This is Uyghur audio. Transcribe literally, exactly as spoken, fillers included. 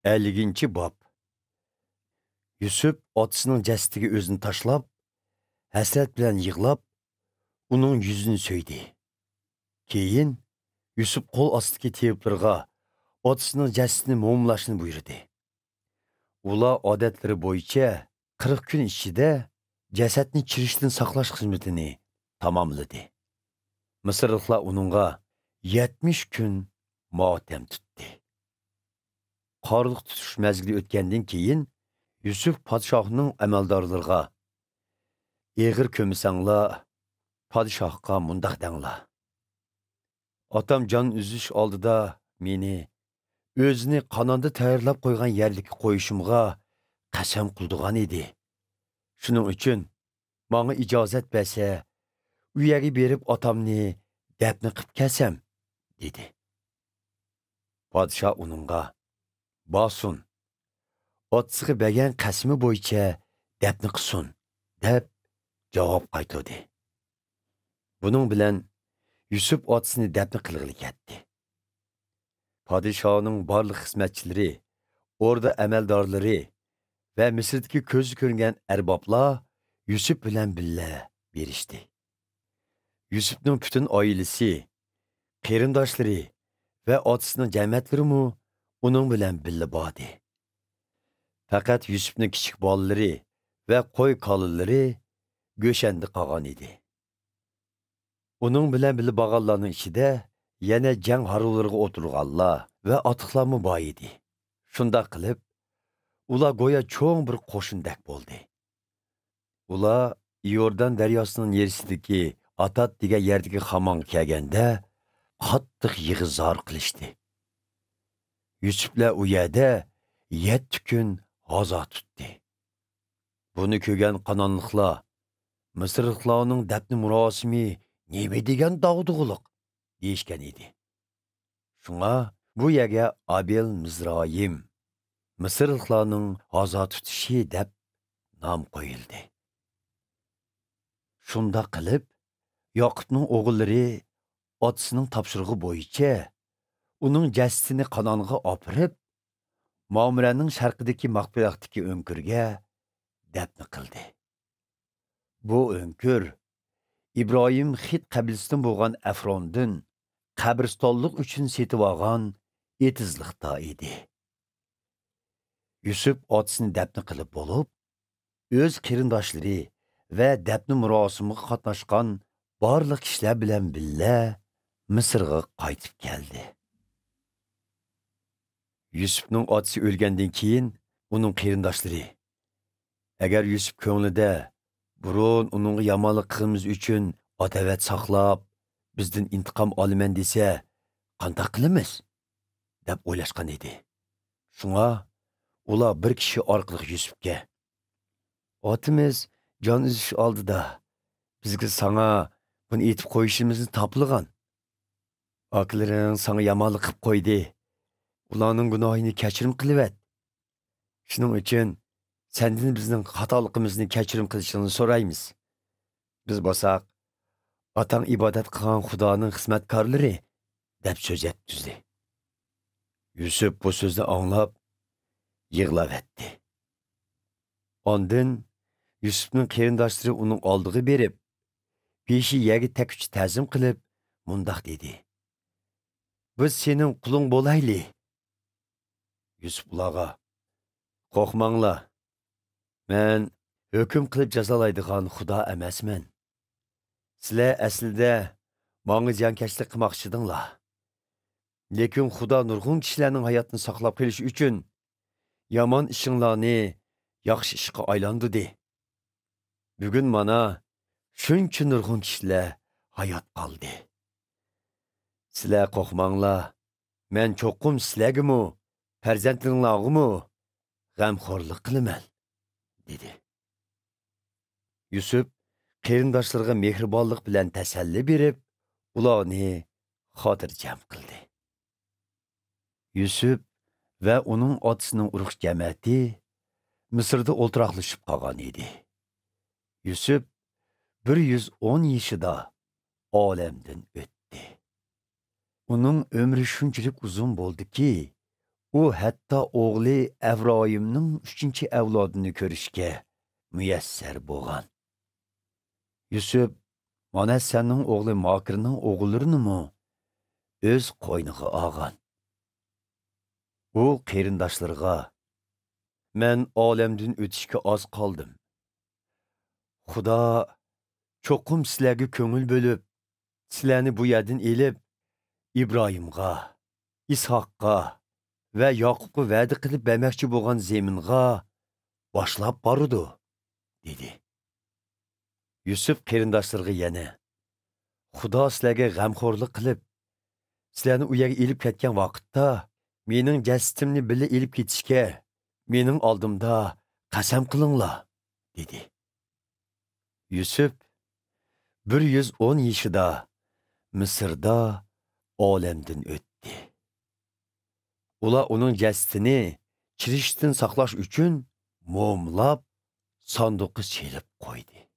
ئەللىكىنچى باب. يۈسۈپ ئاتىسىنىڭ جەسىتىگە ئۆزىنى تاشلاپ، ھەسرەت بىلەن يىغلاپ، ئۇنىڭ يۈزىنى سۆيدى. كېيىن يۈسۈپ قول ئاستىدىكى تېۋىپلىرىغا ئاتىسىنىڭ جەسىتىنى موملاشنى بۇيرۇدى. ئۇلار ئادەتلىرى بويىچە قىرىق كۈن ئىچىدە جەسەتنى چىرىشتىن ساقلاش خىزمىتىنى تاماملىدى. مىسىرلىقلار ئۇنىڭغا يەتمىش كۈن ماتەم تۇتتى. قارلىق تۇتۇش مەزگىلى ئۆتكەندىن كېيىن، يۈسۈپ پادىشاھنىڭ ئەمەلدارلىرىغا: «ئېغىر كۆمسەڭلار، پادىشاھقا مۇنداق دەڭلار: ئاتام جان ئۈزۈش ئالدىدا مېنى ئۆزىنى قاناندا تەييارلاپ قويغان يەرلىككە قويۇشۇمغا قەسەم قىلدۇرغان ئىدى. شۇنىڭ ئۈچۈن ماڭا ئىجازەت بەرسە، ئۇ يەرگە بېرىپ ئاتامنى دەپنە قىلىپ كەلسەم» دېدى. پادىشاھ ئۇنىڭغا: «بارسۇن، ئاتىسىغا بەرگەن قەسىمى بويىچە دەپنە قىلسۇن» دەپ جاۋاب قايتۇردى. بۇنىڭ بىلەن يۈسۈپ ئاتىسىنى دەپنە قىلغىلى كەتتى. پادىشاھنىڭ بارلىق خىزمەتچىلىرى، ئوردا ئەمەلدارلىرى ۋە مىسىردىكى كۆزى كۆرۈنگەن ئەربابلار يۈسۈپ بىلەن بىللە بېرىشتى. يۈسۈپنىڭ پۈتۈن ئائىلىسى، قېرىنداشلىرى ۋە ئاتىسىنىڭ جەمەتلىرىمۇ ئۇنىڭ بىلەن بىللە باردى. پەقەت يۈسۈپنىڭ كىچىك بالىلىرى ۋە قوي-كالىلىرى گۆشەندە قالغان ئىدى. ئۇنىڭ بىلەن بىللە بارغانلارنىڭ ئىچىدە يەنە جەڭ ھارۋىلىرىغا ئولتۇرغانلار ۋە ئاتلىقلارمۇ بار ئىدى. شۇنداق قىلىپ، ئۇلار گويا چوڭ بىر قوشۇندەك بولدى. ئۇلار ئىيوردان دەرياسىنىڭ نېرىسىدىكى ئاتات دېگەن يەردىكى خامانغا كەلگەندە، قاتتىق يىغا-زار قىلىشتى. يۈسۈپلەر ئۇ يەردە يەتتە كۈن ھازا تۇتتى. بۇنى كۆرگەن قانانلىقلار: «مىسىرلىقلارنىڭ دەپنە مۇراسىمى نېمە دېگەن داغدۇغىلىق؟» دېيىشكەن ئىدى. شۇڭا بۇ يەرگە ئابېل مىزرايىم، مىسىرلىقلارنىڭ ھازا تۇتۇشى دەپ نام قويۇلدى. شۇنداق قىلىپ، ياقۇپنىڭ ئوغۇللىرى ئاتىسىنىڭ تاپشۇرۇقى بويىچە ئۇنىڭ جەسىتىنى قانانغا ئاپىرىپ، مامرەنىڭ شەرقىدىكى ماقپىلاقتىكى ئۆڭكۈرگە دەپنە قىلدى. بۇ ئۆڭكۈر ئىبراھىم خىت قەبىلىسىدىن بولغان ئەفروندىن قەبرىستانلىق ئۈچۈن سېتىۋالغان ئېتىزلىقتا ئىدى. يۈسۈپ ئاتىسىنى دەپنە قىلىپ بولۇپ، ئۆز قېرىنداشلىرى ۋە دەپنە مۇراسىمىغا قاتناشقان بارلىق كىشىلەر بىلەن بىللە مىسىرغا قايتىپ كەلدى. يۈسۈپنىڭ ئاتىسى ئۆلگەندىن كېيىن، ئۇنىڭ قېرىنداشلىرى: «ئەگەر يۈسۈپ كۆڭلىدە بۇرۇن ئۇنىڭغا يامانلىق قىلغىنىمىز ئۈچۈن ئاداۋەت ساقلاپ، بىزدىن ئىنتىقام ئالىمەن دېسە، قانداق قىلىمىز؟» دەپ ئويلاشقان ئىدى. شۇڭا ئۇلار بىر كىشى ئارقىلىق يۈسۈپكە: «ئاتىمىز جان ئۈزۈش ئالدىدا بىزگە ساڭا بۇنى ئېيتىپ قويۇشىمىزنى تاپىلىغان. ئاكىلىرىڭ ساڭا يامانلىق قىلىپ قويدى. ئۇلارنىڭ گۇناھىنى كەچۈرۈم قىلىۋەت. شۇنىڭ ئۈچۈن سەندىن بىزنىڭ خاتالىقىمىزنى كەچۈرۈم قىلىشىڭنى سورايمىز. بىز بولساق ئاتاڭ ئىبادەت قىلغان خۇدانىڭ خىزمەتكارلىرى» دەپ سۆز يەتكۈزدى. يۈسۈپ بۇ سۆزنى ئاڭلاپ، يىغلاۋەتتى. ئاندىن يۈسۈپنىڭ قېرىنداشلىرى ئۇنىڭ ئالدىغا بېرىپ، بېشى يەرگە تەگكۈچە تەزىم قىلىپ، مۇنداق دېدى: «بىز سېنىڭ قۇلۇڭ بولايلى.» يۈسۈپ ئۇلارغا: «قورقماڭلار، مەن ھۆكۈم قىلىپ جازالايدىغان خۇدا ئەمەسمەن. سىلەر ئەسلىدە ماڭا زىيانكەشلىك قىلماقچىدىڭلار. لېكىن خۇدا نۇرغۇن كىشىلەرنىڭ ھاياتىنى ساقلاپ قېلىش ئۈچۈن يامان ئىشىڭلارنى ياخشى ئىشقا ئايلاندۇردى. بۈگۈن مانا شۇنچە نۇرغۇن كىشىلەر ھايات قالدى. سىلەر قورقماڭلار، مەن چوقۇم سىلەرگىمۇ، پەرزەنتلىرىڭلارغىمۇ غەمخورلۇق قىلىمەن» دېدى. يۈسۈپ قېرىنداشلىرىغا مېھرىبانلىق بىلەن تەسەللى بېرىپ، ئۇلارنى خاتىرجەم قىلدى. يۈسۈپ ۋە ئۇنىڭ ئاتىسىنىڭ ئۇرۇق جەمەتى مىسىردا ئولتۇراقلىشىپ قالغان ئىدى. يۈسۈپ بىر يۈز ئون يېشىدا ئالەمدىن ئۆتتى. ئۇنىڭ ئۆمرى شۇنچىلىك ئۇزۇن بولدىكى، ئۇ ھەتتا ئوغلى ئەفرايىمنىڭ ئۈچىنچى ئەۋلادىنى كۆرۈشكە مۇيەسسەر بولغان. يۈسۈپ مانا سەننىڭ ئوغلى ماكىرنىڭ ئوغۇللىرىنىمۇ ئۆز قوينىغا ئالغان. ئۇ قېرىنداشلىرىغا، مەن ئالەمدىن ئۆتۈشكە ئاز قالدىم. خۇدا چوقۇم سىلەرگە كۆڭۈل بۆلۈپ، سىلەرنى بۇ يەردىن ئېلىپ، ئىبراھىمغا، ئىسھاققا ۋە ياقۇپقا ۋەدە قىلىپ بەرمەكچى بولغان زېمىنغا باشلاپ بارىدۇ، دېدى. يۈسۈپ قېرىنداشلىرىغا يەنە، خۇدا سىلەرگە غەمخورلۇق قىلىپ، سىلەرنى ئۇ يەرگە ئېلىپ كەتكەن ۋاقىتتا، مېنىڭ جەسىتىمنى بىللە ئېلىپ كېتىشكە مېنىڭ ئالدىمدا قەسەم قىلىڭلار، دېدى. يۈسۈپ بىر يۈز ئون يېشىدا مىسىردا ئالەمدىن ئۆتتى. ئۇلار ئۇنىڭ جەسىتىنى چىرىشتىن ساقلاش ئۈچۈن موملاپ، ساندۇققا سېلىپ قويدى.